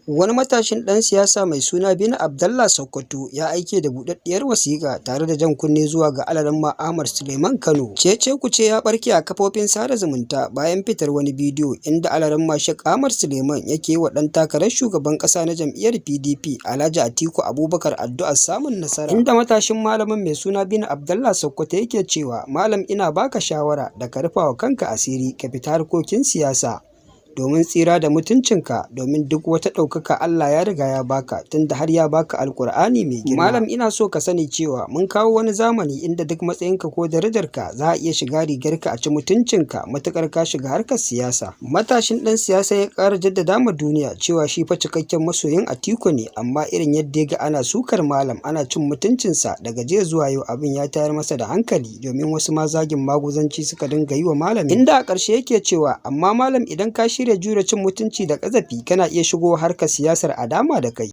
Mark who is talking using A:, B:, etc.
A: Wani matashin ɗan siyasa mai suna Bini Abdallah Sokoto ya aike da buɗaɗɗiyar wasiƙa tare da jan kunne zuwa ga Alaramma Ahmad Suleiman Kano. Cece-kuce ya ɓarke a kafofin sada zumunta bayan fitar wani bidiyo inda Alaramma Sheikh Ahmad Suleiman yake yi wa ɗan takarar shugaban ƙasa na jam'iyyar PDP Alhaji Atiku Abubakar addu'ar samun nasara. Inda matashin malamin mai suna Bini Abdallah Sokoto yake cewa, "Malam, ina baka shawara da ka rufa wa kanka asiri, ka fita harkokin siyasa domin tsira da mutuncinka, domin duk wata ɗaukaka Allah ya riga ya baka, tunda har ya baka Alkur'ani mai girma. Malam, ina so ka sani cewa mun kawo wani zamani inda duk matsayinka ko darajarka, za a iya shiga rigarka a ci mutuncinka matuƙar ka shiga harkar siyasa." Matashin ɗan siyasa ya ƙara jaddada ma duniya cewa shi fa cikakken masoyin Atiku ne, amma irin yadda ya ga ana sukar malam, ana cin mutuncinsa daga jiya zuwa yau, abin ya tayar masa da hankali, domin wasu ma zagin maguzanci suka dinga yi wa malamin. Inda a ƙarshe yake cewa, "Amma malam, idan ka shirya jure cin mutunci da ƙazafi, kana iya shigo harkar siyasar a dama da kai."